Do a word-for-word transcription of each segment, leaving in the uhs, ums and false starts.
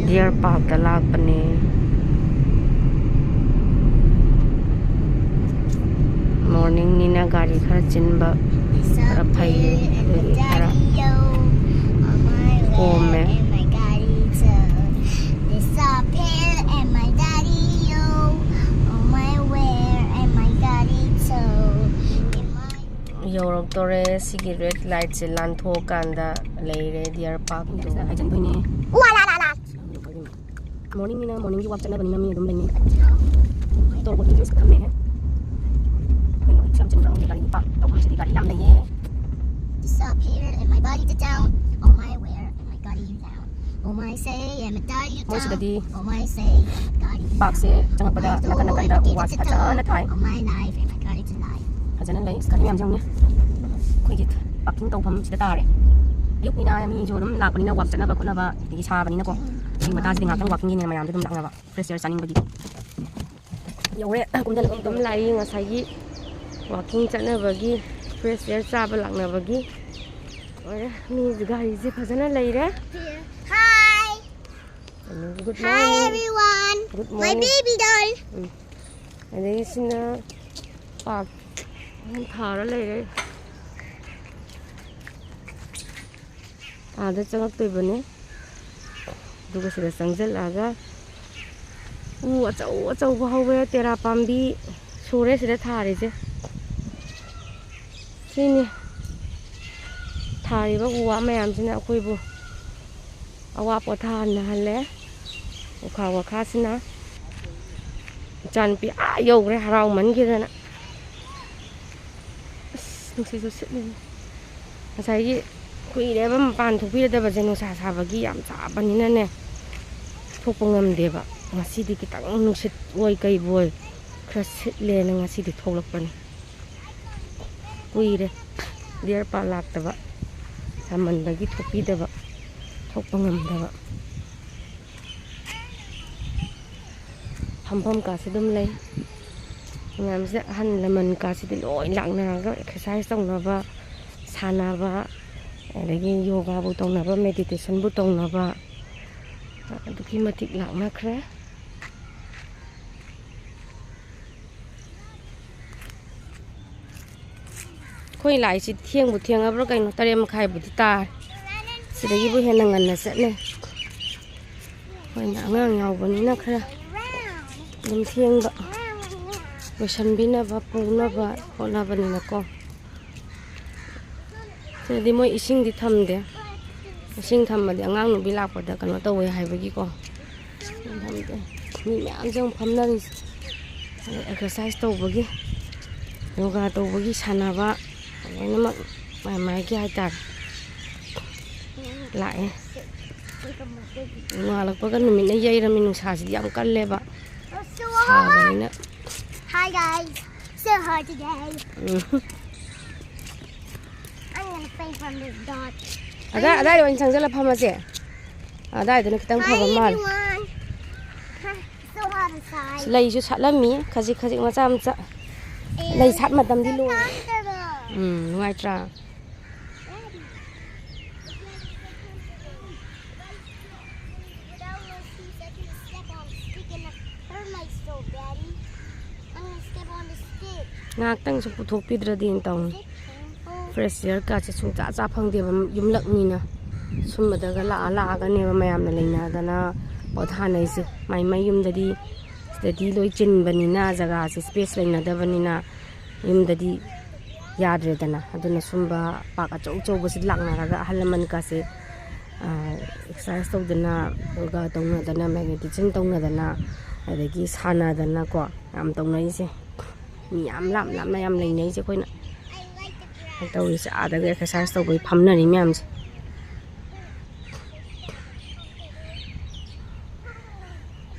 Deer Parkꯇ ꯂꯥꯛꯄꯅꯦ꯫ Morningꯅꯤꯅ ꯒꯥꯔꯤ ꯈꯔ ꯆꯤꯟꯕ, ꯈꯔ ꯐꯩꯌꯦ, ꯑꯗꯨꯒꯤ ꯈꯔ ꯀꯣꯝꯃꯦ꯫ ꯌꯧꯔꯛꯇꯣꯔꯦ꯫ ꯁꯤꯒꯤ red lightꯁꯦ ꯂꯥꯟꯊꯣꯛꯑꯀꯥꯟꯗ ꯂꯩꯔꯦ Deer Parkꯇꯣ꯫ ꯍꯥꯏꯖꯟꯗꯣꯏꯅꯦ꯫ Morningꯅꯤꯅ, morningꯒꯤ walk ꯆꯠꯅꯕꯅꯤꯅ ꯃꯤ ꯑꯗꯨꯝ ꯂꯩꯅꯩ꯫ ꯇꯣꯔꯕꯣꯠꯀꯤ juice ꯊꯝꯃꯦ꯫ ꯀꯩꯅꯣ, ꯌꯥꯝ ꯆꯤꯟꯕ꯭ꯔꯣ? ꯒꯥꯔꯤ park ꯇꯧꯐꯝꯁꯤꯗꯤ ꯒꯥꯔꯤ ꯌꯥꯝ ꯂꯩꯌꯦ꯫ Disappear and my body to town. Oh my, where am I got you down? Oh my, say, I'm a die you ꯃꯣꯏ ꯁꯤꯗꯗꯤ down. Oh my, say, got you parkꯁꯦ ꯆꯪꯉꯛꯄꯗ ꯅꯥꯀꯟ ꯅꯥꯀꯟꯗ ꯎ ꯋꯥꯁꯦ ꯐꯖꯅ ꯊꯥꯏ꯫ Oh my life, am I got you to life? ꯐꯖꯅ ꯂꯩ꯫ ꯒꯥꯔꯤ ꯃꯌꯥꯝꯁꯦ ꯌꯦꯡꯉꯨꯅꯦ꯫ ꯑꯩꯈꯣꯏꯒꯤ parking ꯇꯧꯐꯝ ꯁꯤꯗ ꯇꯥꯔꯦ꯫ ꯑꯌꯨꯛꯅꯤꯅ ꯃꯤꯁꯨ ꯑꯗꯨꯝ ꯂꯥꯛꯄꯅꯤꯅ walk ꯆꯠꯅꯕ ꯈꯣꯠꯅꯕ ꯑꯗꯒꯤ ꯁꯥꯕꯅꯤꯅꯀꯣ꯫ ꯑꯌꯨꯛ ꯉꯟꯇꯥꯁꯤꯗꯤ ꯉꯥꯛꯇꯪ walkingꯒꯤꯅꯦ ꯃꯌꯥꯝꯁꯨ ꯑꯗꯨꯝ ꯂꯥꯛꯅꯕ꯫ Fresh air ꯆꯥꯅꯤꯡꯕꯒꯤ꯫ ꯌꯧꯔꯦ꯫ ꯀꯨꯝꯊꯅꯕ ꯑꯗꯨꯝ ꯂꯥꯛꯏ꯫ ꯉꯁꯥꯏꯒꯤ walking ꯆꯠꯅꯕꯒꯤ fresh air ꯆꯥꯕ ꯂꯥꯛꯅꯕꯒꯤ ꯑꯣꯏꯔꯦ꯫ ꯃꯤ ꯒꯥꯔꯤꯁꯦ ꯐꯖꯅ ꯂꯩꯔꯦ꯫ Hi. Good morning. Hi everyone. Good morning. My baby doll. ꯎꯝ꯫ ꯑꯗꯒꯤ ꯁꯤꯅ park ꯊꯥꯔ ꯂꯩꯔꯦ꯫ ꯑꯥꯗ ꯆꯪꯉꯛꯇꯣꯏꯕꯅꯤ꯫ ꯑꯗꯨꯒ ꯁꯤꯗ ꯆꯪꯁꯤꯜꯂꯛꯑꯒ ꯎ ꯑꯆꯧ ꯑꯆꯧꯕ ꯍꯧꯋꯦ꯫ ꯇꯦꯔꯥ ꯄꯥꯝꯕꯤ ꯁꯨꯔꯦ ꯁꯤꯗ ꯊꯥꯔꯤꯁꯦ꯫ ꯁꯤꯅꯤ ꯊꯥꯔꯤꯕ ꯎ ꯋꯥ ꯃꯌꯥꯝꯁꯤꯅ ꯑꯩꯈꯣꯏꯕꯨ ꯑꯋꯥ ꯄꯣꯊꯥꯍꯟꯅꯍꯜꯂꯦ꯫ ꯎꯈꯥ ꯋꯥꯈꯥꯁꯤꯅ ꯏꯆꯥꯅꯨꯄꯤ ꯑꯥ ꯌꯧꯈ꯭ꯔꯦ ꯍꯔꯥꯎꯃꯟꯈꯤꯗꯅ꯫ ꯑꯁ, ꯅꯨꯡꯁꯤꯠꯁꯨ ꯁꯤꯠꯂꯤꯅꯦ꯫ ꯉꯁꯥꯏꯒꯤ ꯀꯨꯏꯔꯦꯕ ꯃꯄꯥꯟ ꯊꯣꯛꯄꯤꯔꯗꯕꯁꯦ, ꯅꯨꯡꯁꯥ ꯁꯥꯕꯒꯤ ꯌꯥꯝ ꯁꯥꯕꯅꯤꯅꯅꯦ, ꯊꯣꯛꯄ ꯉꯝꯗꯦꯕ꯫ ꯉꯁꯤꯗꯤ ꯈꯤꯇꯪ ꯅꯨꯡꯁꯤꯠ ꯑꯣꯏ ꯀꯩꯕꯨ ꯑꯣꯏ ꯈꯔ ꯁꯤꯠꯂꯦꯅ ꯉꯁꯤꯗꯤ ꯊꯣꯛꯂꯛꯄꯅꯤ꯫ ꯀꯨꯏꯔꯦ Deer Park ꯂꯥꯛꯇꯕ, ꯁꯥꯃꯟꯕꯒꯤ ꯊꯣꯛꯄꯤꯗꯕ, ꯊꯣꯛꯄ ꯉꯝꯗꯕ꯫ ꯐꯝꯐꯝ ꯀꯥꯁꯦ ꯑꯗꯨꯝ ꯂꯩ꯫ ꯃꯌꯥꯝꯁꯤꯗ ꯑꯍꯜ ꯂꯃꯟ ꯀꯥꯁꯤꯗꯤ ꯂꯣꯏ ꯂꯥꯛꯅꯔꯒ exercise ꯇꯧꯅꯕ, ꯁꯥꯟꯅꯕ, ꯑꯗꯒꯤ ꯌꯣꯒꯥꯕꯨ ꯇꯧꯅꯕ, meditationꯕꯨ ꯇꯧꯅꯕ, ꯑꯗꯨꯛꯀꯤ ꯃꯇꯤꯛ ꯂꯥꯛꯅꯈ꯭ꯔꯦ꯫ ꯑꯩꯈꯣꯏ ꯂꯥꯛꯏꯁꯤ ꯊꯦꯡꯕꯨ ꯊꯦꯡꯉꯕ꯭ꯔꯥ ꯀꯩꯅꯣ, ꯇꯔꯦꯠ ꯃꯈꯥꯏꯕꯨꯗꯤ ꯇꯥꯔꯦ꯫ ꯁꯤꯗꯒꯤꯕꯨ ꯍꯦꯟꯅ ꯉꯟꯅ ꯆꯠꯂꯦ꯫ ꯑꯩꯈꯣꯏꯅ ꯑꯉꯥꯡ ꯌꯥꯎꯕꯅꯤꯅ ꯈꯔ ꯑꯗꯨꯝ ꯊꯦꯡꯕ, ꯂꯣꯏꯁꯟꯕꯤꯅꯕ ꯄꯨꯅꯕ ꯍꯣꯠꯅꯕꯅꯤꯅꯀꯣ꯫ ꯁꯤꯗꯗꯤ ꯃꯣꯏ ꯏꯁꯤꯡꯗꯤ ꯊꯝꯗꯦ꯫ ꯏꯁꯤꯡ ꯊꯝꯃꯗꯤ ꯑꯉꯥꯡ ꯅꯨꯕꯤ ꯂꯥꯛꯄꯗ ꯀꯩꯅꯣ ꯇꯧꯋꯦ ꯍꯥꯏꯕꯒꯤꯀꯣ꯫ ꯏꯁꯤꯡ ꯊꯝꯗꯦ꯫ ꯃꯤ ꯃꯌꯥꯝꯁꯦ ꯑꯃꯨꯛ ꯐꯝꯅꯔꯤꯁꯦ꯫ ꯑꯦꯛꯁꯔꯁꯥꯏꯁ ꯇꯧꯕꯒꯤ, ꯌꯣꯒꯥ ꯇꯧꯕꯒꯤ, ꯁꯥꯟꯅꯕ ꯂꯣꯏꯅꯃꯛ ꯃꯥꯏ ꯃꯥꯏꯒꯤ ꯍꯥꯏꯇꯥꯔꯦ ꯂꯥꯛꯑꯦ꯫ ꯅꯣꯡꯉꯥꯜꯂꯛꯄꯒ ꯅꯨꯃꯤꯠꯅ ꯌꯩꯔꯝꯃꯤ꯫ ꯅꯨꯡꯁꯥꯁꯤꯗꯤ ꯌꯥꯝ ꯀꯜꯂꯦꯕ꯫ ꯁꯥꯕꯅꯤꯅ꯫ Hi guys, so hot today. Um. I'm gonna play from this dot. ꯑꯗꯥꯏ, ꯑꯗꯥꯏꯗ ꯑꯣꯏꯅ ꯆꯪꯁꯤꯜꯂ ꯐꯝꯃꯁꯦ꯫ ꯑꯗꯥꯏꯗꯨꯅ ꯈꯤꯇꯪ ꯐꯕ Hi, ꯃꯥꯜꯂꯦ꯫ Everyone. Huh, so hot outside. ꯂꯩꯁꯨ ꯁꯥꯠꯂꯝꯃꯤ, ꯈꯖꯤꯛ ꯈꯖꯤꯛ ꯃꯆꯥ ꯃꯆꯥ꯫ And ꯂꯩ ꯁꯥꯠ ꯃꯇꯝꯗꯤ so ꯂꯣꯏꯔꯦ꯫ Comfortable. Um, ꯅꯨꯡꯉꯥꯏꯇ꯭ꯔꯥ? Daddy, if you have to step on the stick and hurt myself, Daddy. I'm gonna step on the stick. ꯉꯥꯏꯍꯥꯛꯇꯪꯁꯨ ꯄꯨꯊꯣꯛꯄꯤꯗ꯭ꯔꯗꯤꯅ ꯇꯧꯅꯤ꯫ Is it painful? Fresh year ꯀꯥꯁꯦ ꯁꯨꯡꯆꯥ ꯆꯥ ꯐꯪꯗꯦꯕ ꯌꯨꯝꯂꯛꯅꯤꯅ꯫ ꯁꯨꯝꯕꯗꯒ ꯂꯥꯛꯑ ꯂꯥꯛꯑꯒꯅꯦꯕ ꯃꯌꯥꯝꯅ ꯂꯩꯅꯗꯅ ꯄꯣꯊꯥꯅꯩꯁꯦ꯫ ꯃꯥꯏ ꯃꯥꯏ ꯌꯨꯝꯗꯗꯤ, ꯁꯤꯗꯗꯤ ꯂꯣꯏ ꯆꯤꯟꯕꯅꯤꯅ, ꯖꯒꯥꯁꯦ ꯁ꯭ꯄꯦꯁ ꯂꯩꯅꯗꯕꯅꯤꯅ ꯌꯨꯝꯗꯗꯤ ꯌꯥꯗ꯭ꯔꯦꯗꯅ꯫ ꯑꯗꯨꯅ ꯁꯨꯝꯕ ꯄꯥꯔꯛ ꯑꯆꯧ ꯑꯆꯧꯕꯁꯤ ꯂꯥꯛꯅꯔꯒ ꯑꯍꯜ ꯂꯃꯟꯒꯁꯦ, ꯑ, ꯑꯦꯛꯁꯔꯁꯥꯏꯁ ꯇꯧꯗꯅ, ꯌꯣꯒꯥ ꯇꯧꯅꯗꯅ, ꯃꯦꯗꯤꯇꯦꯁꯟ ꯇꯧꯅꯗꯅ, ꯑꯗꯒꯤ ꯁꯥꯟꯅꯗꯅꯀꯣ ꯌꯥꯝ ꯇꯧꯅꯔꯤꯁꯦ꯫ ꯃꯤ ꯌꯥꯝ ꯂꯥꯞ ꯂꯥꯞꯅ ꯌꯥꯝ ꯂꯩꯅꯩꯁꯦ ꯑꯩꯈꯣꯏꯅ ꯇꯧꯔꯤꯁꯦ꯫ ꯑꯥꯗꯒ ꯑꯦꯛꯁꯔꯁꯥꯏꯁ ꯇꯧꯕꯒꯤ ꯐꯝꯅꯔꯤ ꯃꯌꯥꯝꯁꯦ꯫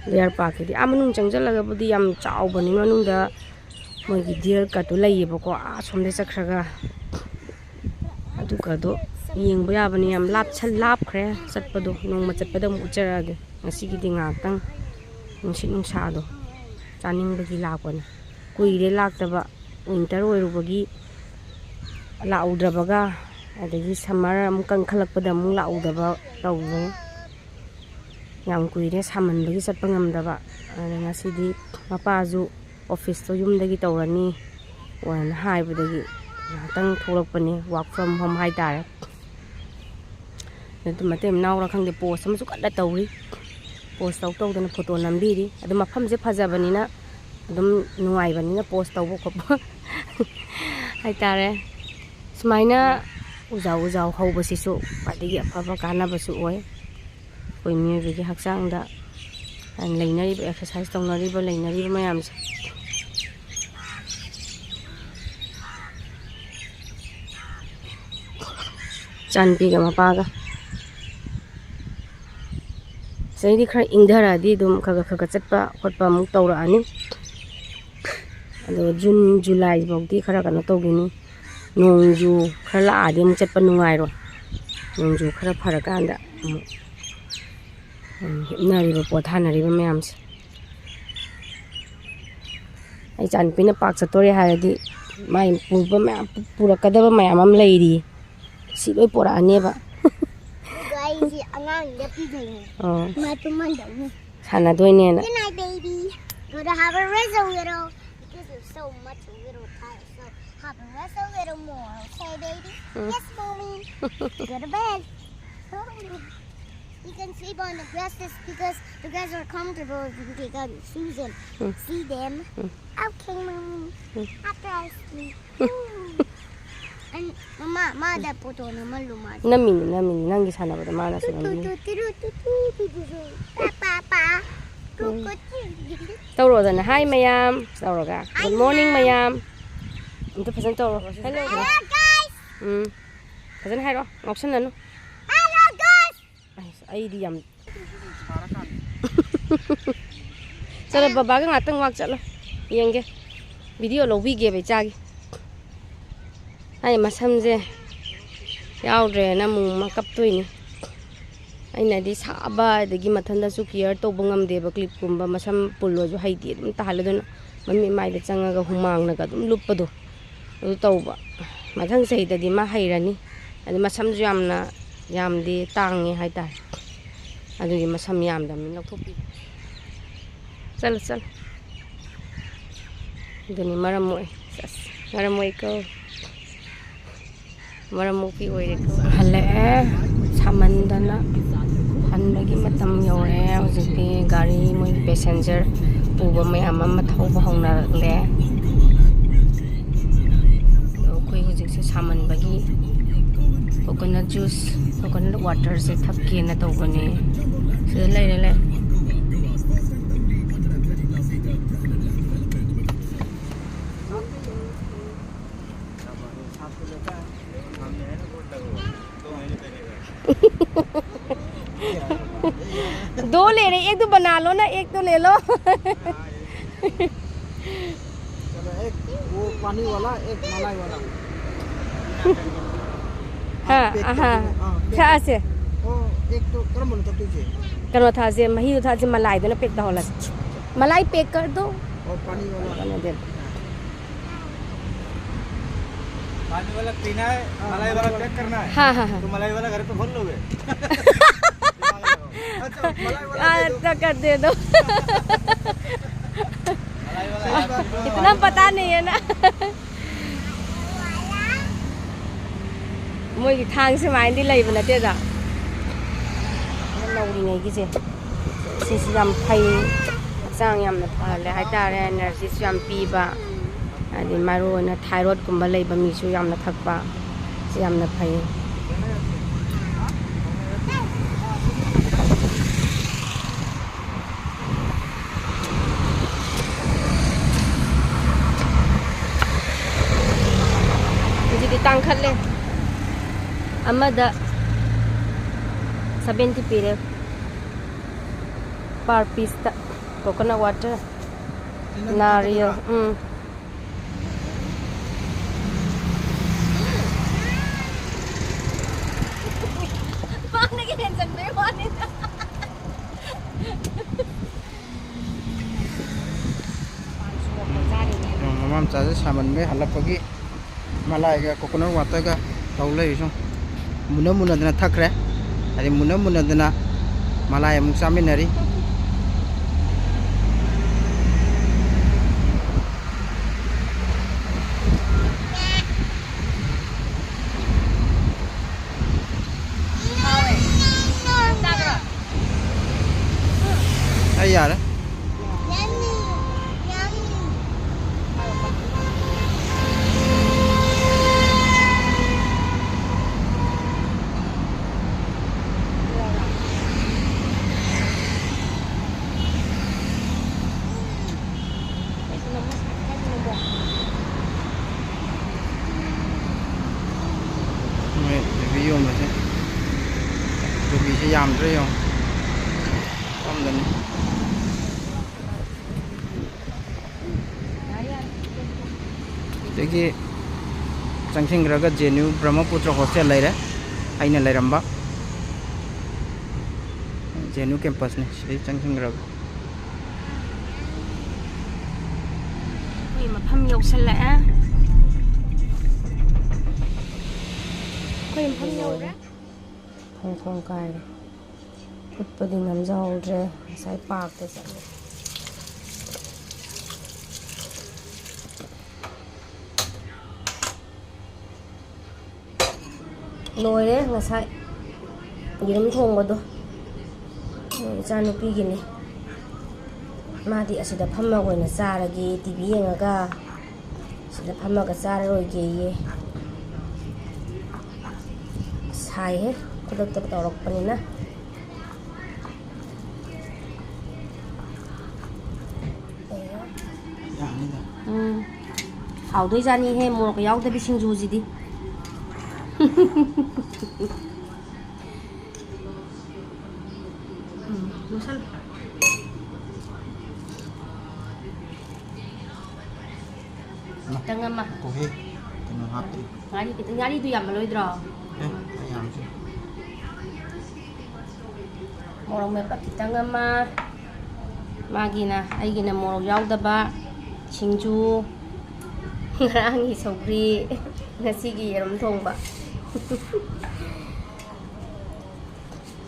ꯗꯤꯌꯔ ꯄꯥꯔꯛꯀꯤꯗꯤ ꯑꯥ ꯃꯅꯨꯡ ꯆꯪꯁꯤꯜꯂꯒꯕꯨꯗꯤ ꯌꯥꯝ ꯆꯥꯎꯕꯅꯤ꯫ ꯃꯅꯨꯡꯗ ꯃꯣꯏꯒꯤ ꯗꯤꯌꯔ ꯀꯠꯇꯨ ꯂꯩꯌꯦꯕꯀꯣ, ꯑꯥ ꯁꯣꯝꯗ ꯆꯠꯈ꯭ꯔꯒ꯫ ꯑꯗꯨꯒꯗꯣ ꯌꯦꯡꯕ ꯌꯥꯕꯅꯤ꯫ ꯌꯥꯝ ꯂꯥꯞꯁꯜ-, ꯂꯥꯞꯈ꯭ꯔꯦ ꯆꯠꯄꯗꯣ꯫ ꯅꯣꯡꯃ ꯆꯠꯄꯗ ꯑꯃꯨꯛ ꯎꯠꯆꯔꯛꯑꯒꯦ꯫ ꯉꯁꯤꯒꯤꯗꯤ ꯉꯥꯏꯍꯥꯛꯇꯪ ꯅꯨꯡꯁꯤꯠ ꯅꯨꯡꯁꯥꯗꯣ ꯆꯥꯅꯤꯡꯕꯒꯤ ꯂꯥꯛꯄꯅꯦ꯫ ꯀꯨꯏꯔꯦ ꯂꯥꯛꯇꯕ, ꯋꯤꯟꯇꯔ ꯑꯣꯏꯔꯨꯕꯒꯤ ꯂꯥꯛꯎꯗ꯭ꯔꯕꯒ, ꯑꯗꯒꯤ ꯁꯝꯃꯔ ꯑꯃꯨꯛ ꯀꯟꯈꯠꯂꯛꯄꯗ ꯑꯃꯨꯛ ꯂꯥꯛꯎꯗꯕ ꯇꯧꯕꯅꯦ꯫ ꯌꯥꯝ ꯀꯨꯏꯔꯦ ꯁꯥꯃꯟꯕꯒꯤ ꯆꯠꯄ ꯉꯝꯗꯕ꯫ ꯑꯗ ꯉꯁꯤꯗꯤ ꯃꯄꯥꯁꯨ ꯑꯣꯐꯤꯁꯇꯣ ꯌꯨꯝꯗꯒꯤ ꯇꯧꯔꯅꯤ ꯍꯥꯏꯅ ꯍꯥꯏꯕꯗꯒꯤ ꯉꯥꯏꯍꯥꯛꯇꯪ ꯊꯣꯛꯂꯛꯄꯅꯦ, work from home ꯍꯥꯏꯇꯥꯔꯦ꯫ ꯑꯗꯨ ꯃꯇꯩ ꯃꯅꯥꯎꯔ ꯈꯪꯗꯦ, ꯄꯣꯁ ꯑꯃꯁꯨ ꯀꯟꯅ ꯇꯧꯔꯤ꯫ ꯄꯣꯁ ꯇꯧ ꯇꯧꯗꯅ ꯐꯣꯇꯣ ꯅꯝꯕꯤꯔꯤ꯫ ꯑꯗꯨ ꯃꯐꯝꯁꯦ ꯐꯖꯕꯅꯤꯅ, ꯑꯗꯨꯝ ꯅꯨꯡꯉꯥꯏꯕꯅꯤꯅ ꯄꯣꯁ ꯇꯧꯕ ꯈꯣꯠꯄ ꯍꯥꯏꯇꯥꯔꯦ꯫ ꯁꯨꯃꯥꯏꯅ ꯎꯖꯥꯎ ꯎꯖꯥꯎ ꯍꯧꯕꯁꯤꯁꯨ ꯈ꯭ꯋꯥꯏꯗꯒꯤ ꯑꯐꯕ ꯀꯥꯟꯅꯕꯁꯨ ꯑꯣꯏ꯫ ꯑꯩꯈꯣꯏ ꯃꯤꯑꯣꯏꯕꯒꯤ ꯍꯛꯆꯥꯡꯗ ꯂꯩꯅꯔꯤꯕ, ꯑꯦꯛꯁꯔꯁꯥꯏꯁ ꯇꯧꯅꯔꯤꯕ, ꯂꯩꯅꯔꯤꯕ ꯃꯌꯥꯝꯁꯦ꯫ ꯏꯆꯥꯅꯨꯄꯤꯒ ꯃꯄꯥꯒ꯫ ꯁꯤꯗꯩꯗꯤ ꯈꯔ ꯏꯪꯊꯔꯛꯑꯗꯤ ꯑꯗꯨꯝ ꯈꯔ ꯈꯔ ꯈꯔ ꯈꯔ ꯆꯠꯄ ꯈꯣꯠꯄ ꯑꯃꯨꯛ ꯇꯧꯔꯛꯑꯅꯤ꯫ ꯑꯗꯣ ꯖꯨꯟ, ꯖꯨꯂꯥꯏ ꯐꯥꯎꯗꯤ ꯈꯔ ꯀꯩꯅꯣ ꯇꯧꯈꯤꯅꯤ꯫ ꯅꯣꯡꯖꯨ ꯈꯔ ꯂꯥꯛꯑꯗꯤ ꯑꯃꯨꯛ ꯆꯠꯄ ꯅꯨꯡꯉꯥꯏꯔꯣꯏ꯫ ꯅꯣꯡꯖꯨ ꯈꯔ ꯐꯔꯀꯥꯟꯗ ꯑꯃꯨꯛ, ꯎꯝ, ꯍꯤꯞꯅꯔꯤꯕ, ꯄꯣꯊꯥꯅꯔꯤꯕ ꯃꯌꯥꯝꯁꯦ꯫ ꯑꯩ ꯏꯆꯥꯅꯨꯄꯤꯅ ꯄꯥꯛ ꯆꯠꯇꯣꯔꯦ ꯍꯥꯏꯔꯗꯤ ꯃꯥꯏ ꯄꯨꯕ ꯃꯌꯥꯝ, ꯄꯨꯔꯛꯀꯗꯕ ꯃꯌꯥꯝ ꯑꯃ ꯂꯩꯔꯤ꯫ ꯁꯤ ꯂꯣꯏ ꯄꯣꯔꯛꯑꯅꯦꯕ꯫ ꯑꯗꯣ ꯑꯩꯁꯤ ꯑꯉꯥꯡꯁꯤꯗ ꯄꯤꯗꯣꯏꯅꯦ꯫ ꯑꯣ꯫ ꯃꯥ ꯇꯨꯝꯍꯟꯗꯧꯅꯤ꯫ ꯁꯥꯟꯅꯗꯣꯏꯅꯦꯅ꯫ Good night, baby. Gonna have a rest a little because you're so much a little tired. So have a rest a little more, okay, baby? Mm. Yes, mommy. Go to bed. You can sleep on the grass just because the grass are comfortable if you take out your shoes and Mm. see them. Mm. Okay, mommy. Mm. After I sleep. Ooh. And mama, mada poto na maluma. ꯅꯝꯃꯤꯅꯤ, ꯅꯝꯃꯤꯅꯤ, ꯅꯪꯒꯤ ꯁꯥꯟꯅꯕꯗ ꯃꯥꯅꯁꯨ ꯅꯝꯃꯤꯅꯤ꯫ ꯇꯨ, ꯇꯨ, ꯇꯨ, ꯇꯨ, ꯇꯨ, ꯇꯨ, ꯇꯨ, ꯇꯨ. ꯄꯥ, ꯄꯥ, ꯄꯥ. ꯇꯨ, ꯎꯝ꯫ ꯀꯨ, ꯇꯨ, ꯇꯨ, ꯇꯨ. ꯇꯧꯔꯣꯗꯅ, "Hi ꯃꯌꯥꯝ" ꯇꯧꯔꯒ, "Hi "Good morning ꯃꯌꯥꯝ." ꯃꯌꯥꯝ." ꯑꯝꯇ ꯐꯖꯅ ꯇꯧꯔꯣ꯫ Hello. Hello, guys. ꯎꯝ꯫ ꯐꯖꯅ ꯍꯥꯏꯔꯣ, ꯉꯥꯎꯁꯟꯅꯅꯨ꯫ Hello, guys. ꯑꯁ, ꯑꯩꯗꯤ ꯌꯥꯝ ꯆꯠꯂꯣ, ꯕꯕꯥꯒ ꯉꯥꯛꯇꯪ ꯋꯥꯛ ꯆꯠꯂꯣ, ꯌꯦꯡꯒꯦ꯫ ꯚꯤꯗꯤꯑꯣ ꯂꯧꯕꯤꯒꯦꯕ ꯏꯆꯥꯒꯤ꯫ ꯑꯩ ꯃꯁꯝꯁꯦ ꯌꯥꯎꯗ꯭ꯔꯦꯅ ꯑꯃꯨꯛ ꯑꯃ ꯀꯞꯇꯣꯏꯅꯤ꯫ ꯑꯩꯅꯗꯤ ꯁꯥꯕ, ꯑꯗꯒꯤ ꯃꯊꯟꯗꯁꯨ ꯀꯤꯌꯔ ꯇꯧꯕ ꯉꯝꯗꯦꯕ, ꯀ꯭ꯂꯤꯞꯀꯨꯝꯕ ꯃꯁꯝ ꯄꯨꯜꯂꯁꯨ ꯍꯩꯇꯦ, ꯑꯗꯨꯝ ꯇꯥꯍꯜꯂꯦ꯫ ꯑꯗꯨꯅ ꯃꯃꯤꯠ ꯃꯥꯏꯗ ꯆꯪꯉꯒ ꯍꯨꯃꯥꯡꯅꯒ ꯑꯗꯨꯝ ꯂꯨꯞꯄꯗꯣ, ꯑꯗꯨ ꯇꯧꯕ꯫ ꯃꯊꯪ ꯆꯍꯤꯗꯗꯤ ꯃꯥ ꯍꯩꯔꯅꯤ꯫ ꯑꯗꯩ ꯃꯁꯝꯁꯨ ꯌꯥꯝꯅ ꯌꯥꯝꯗꯦ, ꯇꯥꯡꯉꯦ ꯍꯥꯏꯇꯥꯔꯦ꯫ ꯑꯗꯨꯒꯤ ꯃꯁꯝ ꯌꯥꯝꯗꯕꯅꯤ ꯂꯧꯊꯣꯛꯄꯤ꯫ ꯆꯠꯂꯣ, ꯆꯠꯂꯣ꯫ ꯑꯗꯨꯅꯤ ꯃꯔꯝ ꯃꯣꯛꯑꯦ꯫ ꯁꯦꯁ, ꯃꯔꯝ ꯃꯣꯛꯏꯀꯣ꯫ ꯃꯔꯝ ꯃꯣꯛꯄꯤ ꯑꯣꯏꯔꯦꯀꯣ꯫ ꯍꯜꯂꯛꯑꯦ꯫ ꯁꯥꯃꯟꯗꯅ ꯍꯟꯕꯒꯤ ꯃꯇꯝ ꯌꯧꯔꯛꯑꯦ꯫ ꯍꯧꯖꯤꯛꯇꯤ ꯒꯥꯔꯤ, ꯃꯣꯏ ꯄꯦꯁꯦꯟꯖꯔ ꯄꯨꯕ ꯃꯌꯥꯝ ꯑꯃ ꯊꯧꯕ ꯍꯧꯅꯔꯛꯂꯦ꯫ ꯑꯗꯣ ꯑꯩꯈꯣꯏ ꯍꯧꯖꯤꯛꯁꯦ ꯁꯥꯃꯟꯕꯒꯤ ꯀꯣꯀꯣꯅꯠ ꯖꯨꯁ, ꯀꯣꯀꯣꯅꯠ ꯋꯥꯇꯔꯁꯦ ꯊꯛꯀꯦꯅ ꯇꯧꯕꯅꯦ꯫ ꯁꯤꯗ ꯂꯩꯔꯦ, ꯂꯩꯔꯦ꯫ दो ले रहे, एक तो बना लो ना, एक तो ले लो। चलो, एक वो पानी वाला, एक मलाई वाला। हाँ, पैक कर हाँ। दो। हाँ, पैक हाँ, कर से। वो एक तो कौन बोला था तुझे? कौन था से, मही था से मलाई देना, पैक दा होला। मलाई पैक कर दो। और पानी वाला। पानी दे दो। पानी वाला पीना है, हाँ, मलाई वाला पैक करना है। हाँ, हाँ, हाँ। तो मलाई वाला घर पे खोल लोगे? अच्छा, मलाई वाला दे दो। अच्छा, कर दे दो। मलाई वाला घर पे इतना पता नहीं है ना। ꯃꯣꯏꯒꯤ ꯊꯥꯡ ꯁꯨꯃꯥꯏꯅꯗꯤ ꯂꯩꯕ ꯅꯠꯇꯦꯗ꯫ ꯅꯧꯔꯤꯉꯩꯒꯤꯁꯦ ꯁꯤꯁꯤ ꯌꯥꯝ ꯐꯩ, ꯍꯛꯆꯥꯡ ꯌꯥꯝꯅ ꯐꯍꯜꯂꯦ ꯍꯥꯏꯇꯥꯔꯦ, ꯏꯅꯔꯖꯤꯁꯨ ꯌꯥꯝ ꯄꯤꯕ, ꯍꯥꯏꯗꯤ ꯃꯔꯨ ꯑꯣꯏꯅ ꯊꯥꯏꯔꯣꯏꯗꯀꯨꯝꯕ ꯂꯩꯕ ꯃꯤꯁꯨ ꯌꯥꯝꯅ ꯊꯛꯄ ꯁꯤ ꯌꯥꯝꯅ ꯐꯩ꯫ ꯍꯧꯖꯤꯛꯇꯤ ꯇꯥꯡꯈꯠꯂꯦ꯫ ꯑꯃꯗ ꯁꯚꯦꯟꯇꯤ ꯄꯤꯔꯦ꯫ Per piece ꯇ coconut water, ꯅꯪ ꯅꯥꯔꯤꯌꯦꯜ꯫ ꯊꯛꯀꯗ꯭ꯔꯥ? ꯎꯝ꯫ ꯃꯥꯅꯒ ꯍꯦꯟꯖꯟꯕꯩ ꯋꯥꯅꯤꯗ꯫ ꯃꯃꯥ ꯃꯆꯥꯁꯦ ꯁꯥꯃꯟꯕꯩ ꯍꯜꯂꯛꯄꯒꯤ ꯃꯂꯥꯏꯒ ꯀꯣꯀꯣꯅꯠ ꯋꯥꯇꯔꯒ ꯇꯧ ꯂꯩꯔꯤꯁꯨ ꯃꯨꯟꯅ ꯃꯨꯟꯅꯗꯅ ꯊꯛꯈ꯭ꯔꯦ꯫ ꯍꯥꯏꯗꯤ ꯃꯨꯟꯅ ꯃꯨꯟꯅꯗꯅ ꯃꯂꯥꯏ ꯑꯃꯨꯛ ꯆꯥꯃꯤꯟꯅꯔꯤ꯫ ꯑꯩ ꯌꯥꯔꯦ꯫ ꯃꯣꯏ ꯀꯣꯕꯤ ꯌꯣꯟꯕꯁꯦ, ꯀꯣꯕꯤꯁꯦ ꯌꯥꯝꯗ꯭ꯔꯥ ꯌꯦꯡꯉꯣ꯫ ꯁꯣꯝꯗꯅꯤ꯫ ꯁꯤꯗꯒꯤ ꯆꯪꯁꯤꯟꯈ꯭ꯔꯒ J and U Brahmaputra hostel ꯂꯩꯔꯦ, ꯑꯩꯅ ꯂꯩꯔꯝꯕ ꯖꯦ ꯑꯦꯟ ꯌꯨ ꯀꯦꯝꯄꯁꯅꯤ꯫ ꯁꯤꯗꯩ ꯆꯪꯁꯤꯟꯈ꯭ꯔꯒ ꯑꯩꯈꯣꯏ ꯃꯐꯝ ꯌꯧꯁꯜꯂꯛꯑꯦ꯫ ꯑꯩꯈꯣꯏ ꯃꯐꯝ ꯌꯧꯔꯦ꯫ ꯐꯣꯡ ꯐꯣꯡ ꯀꯥꯏꯔꯦ꯫ ꯎꯠꯄꯗꯤ ꯉꯝꯖꯍꯧꯗ꯭ꯔꯦ꯫ ꯉꯁꯥꯏ ꯄꯥꯔꯛꯇ ꯆꯠꯂꯦ꯫ ꯂꯣꯏꯔꯦ ꯉꯁꯥꯏ ꯌꯦꯔꯨꯝ ꯊꯣꯡꯕꯗꯣ꯫ ꯏꯆꯥꯅꯨꯄꯤꯒꯤꯅꯤ꯫ ꯃꯥꯗꯤ ꯑꯁꯤꯗ ꯐꯝꯃꯒ ꯑꯣꯏꯅ ꯆꯥꯔꯒꯦ, ꯇꯤ ꯚꯤ ꯌꯦꯡꯉꯒ꯫ ꯁꯤꯗ ꯐꯝꯃꯒ ꯆꯥꯔꯔꯣꯏꯒꯦꯌꯦ꯫ ꯁꯥꯏꯍꯦ, ꯈꯨꯗꯛꯇ ꯇꯧꯔꯛꯄꯅꯤꯅ꯫ ꯌꯥꯅꯤꯗ꯫ ꯎꯝ꯫ ꯍꯥꯎꯗꯣꯏꯖꯥꯅꯤꯍꯦ, ꯃꯣꯔꯣꯛꯀ ꯌꯥꯎꯗꯕꯤ ꯁꯤꯡꯖꯨꯁꯤꯗꯤ꯫ ꯎꯝ, ꯃꯁꯜ꯫ ꯈꯤꯇꯪ ꯑꯃ꯫ ꯉꯥꯏꯈꯣꯍꯦ, ꯀꯩꯅꯣ ꯍꯥꯞꯇ꯭ꯔꯤ꯫ ꯉꯥꯔꯤ ꯈꯤꯇꯪ, ꯉꯥꯔꯤꯗꯨ ꯌꯥꯝꯃꯜꯂꯣꯏꯗ꯭ꯔꯣ? ꯑꯦ, ꯑꯩ ꯌꯥꯝꯗ꯭ꯔꯤ꯫ ꯃꯣꯔꯣꯛ ꯃꯦꯠꯄ ꯈꯤꯇꯪ ꯑꯃ, ꯃꯥꯒꯤꯅ, ꯑꯩꯒꯤꯅ ꯃꯣꯔꯣꯛ ꯌꯥꯎꯗꯕ ꯁꯤꯡꯖꯨ, ꯉꯔꯥꯡꯒꯤ ꯁꯧꯒ꯭ꯔꯤ, ꯉꯁꯤꯒꯤ ꯌꯦꯔꯨꯝ ꯊꯣꯡꯕ꯫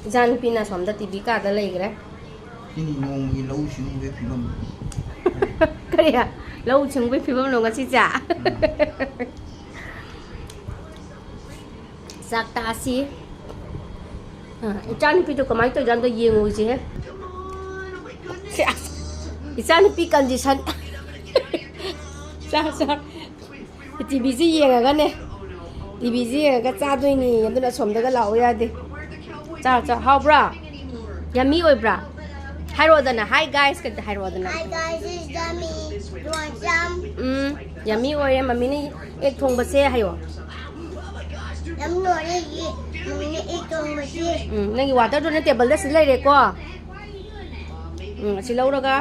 ꯏꯆꯥꯅꯨꯄꯤꯅ ꯑꯁꯣꯝꯗ ꯇꯤ ꯚꯤ ꯀꯥꯗ ꯂꯩꯈ꯭ꯔꯦ꯫ ꯁꯤꯅꯤ ꯅꯣꯡꯃꯒꯤ ꯂꯧꯎ ꯁꯤꯡꯎꯕꯒꯤ ꯐꯤꯕꯝ꯫ ꯀꯔꯤ? ꯂꯧꯎ ꯁꯤꯡꯎꯕꯒꯤ ꯐꯤꯕꯝꯂꯣ ꯉꯁꯤꯁꯦ? ꯆꯥꯛ ꯇꯥꯁꯤ꯫ ꯑ, ꯏꯆꯥꯅꯨꯄꯤꯗꯣ ꯀꯃꯥꯏꯅ ꯇꯧꯔꯤꯖꯥꯠꯅꯣ ꯑꯝꯇ ꯌꯦꯡꯉꯨꯁꯤꯍꯦ꯫ ꯁꯦ, ꯑꯁ, ꯏꯆꯥꯅꯨꯄꯤ ꯀꯟꯗꯤꯁꯟ꯫ ꯆꯥ, ꯆꯥ꯫ ꯇꯤ ꯚꯤꯁꯤ ꯌꯦꯡꯉꯒꯅꯦ, ꯇꯤ ꯚꯤꯁꯤ ꯌꯦꯡꯉꯒ ꯆꯥꯗꯣꯏꯅꯤ, ꯑꯗꯨꯅ ꯑꯁꯣꯝꯗꯒ ꯂꯥꯛꯑꯣ ꯌꯥꯗꯦ꯫ ꯆꯥ, ꯆꯥ꯫ ꯍꯥꯎꯕ꯭ꯔꯥ? ꯌꯝꯃꯤ ꯑꯣꯏꯕ꯭ꯔꯥ? ꯍꯥꯏꯔꯛꯑꯣꯗꯅ, "Hi guys" ꯀꯩꯗ ꯍꯥꯏꯔꯛꯑꯣꯗꯅ꯫ Hi guys, it's Yummy. You want some? ꯎꯝ, ꯌꯝꯃꯤ ꯑꯣꯏꯔꯦ꯫ ꯃꯃꯤꯅ ꯑꯦꯛ ꯊꯣꯡꯕꯁꯦ ꯍꯥꯏꯌꯣ꯫ ꯌꯥꯝ ꯂꯣꯏꯔꯦ꯫ ꯃꯃꯤꯅ ꯑꯦꯛ ꯊꯣꯡꯕꯁꯤ꯫ ꯎꯝ, ꯅꯪꯒꯤ ꯋꯥꯇꯔꯗꯨꯅ ꯇꯦꯕꯜꯗ ꯁꯤ ꯂꯩꯔꯦꯀꯣ꯫ ꯎꯝ, ꯑꯁꯤ ꯂꯧꯔꯒ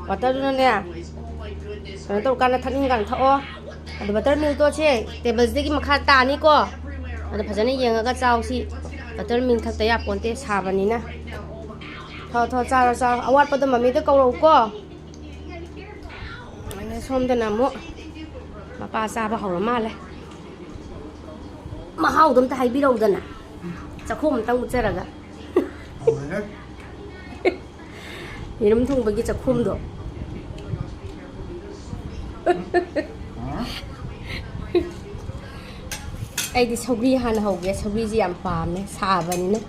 ꯋꯥꯇꯔꯗꯨꯅꯅꯦ, ꯀꯩꯅꯣ ꯇꯧꯔꯀꯥꯟꯗ, ꯊꯛꯅꯤꯡꯀꯥꯟꯗ ꯊꯛꯑꯣ꯫ ꯑꯗꯣ ꯕꯇꯔ ꯃꯤꯜꯛꯇꯣ ꯁꯦ ꯇꯦꯕꯜꯁꯤꯗꯒꯤ ꯃꯈꯥ ꯇꯥꯅꯤꯀꯣ꯫ ꯑꯗꯣ ꯐꯖꯅ ꯌꯦꯡꯉꯒ ꯆꯥꯎ꯫ ꯁꯤ ꯕꯇꯔ ꯃꯤꯜꯛ ꯊꯛꯇ ꯌꯥꯄꯣꯟꯇꯦ, ꯁꯥꯕꯅꯤꯅ꯫ ꯊꯣ, ꯊꯣ, ꯆꯥꯔꯣ, ꯆꯥꯔꯣ꯫ ꯑꯋꯥꯠꯄꯗꯣ ꯃꯃꯤꯗ ꯀꯧꯔꯛꯎꯀꯣ꯫ ꯑꯗ ꯁꯣꯝꯗꯅ ꯑꯃꯨꯛ ꯃꯄꯥ ꯆꯥꯕ ꯍꯧꯔ ꯃꯥꯜꯂꯦ꯫ ꯃꯍꯥꯎꯗꯣ ꯑꯝꯇ ꯍꯥꯏꯕꯤꯔꯧꯗꯅ꯫ ꯆꯥꯛꯈꯣꯝ ꯑꯝꯇꯪ ꯃꯨꯠꯆꯔꯒ꯫ ꯍꯧꯔꯦꯍꯦ꯫ ꯌꯦꯔꯨꯝ ꯊꯣꯡꯕꯒꯤ ꯆꯥꯛꯈꯣꯝꯗꯣ꯫ ꯑ? ꯑꯩꯗꯤ ꯁꯧꯒ꯭ꯔꯤ ꯍꯥꯟꯅ ꯍꯧꯒꯦ꯫ ꯁꯧꯒ꯭ꯔꯤꯁꯤ ꯌꯥꯝ ꯄꯥꯝꯃꯦ, ꯁꯥꯕꯅꯤꯅ꯫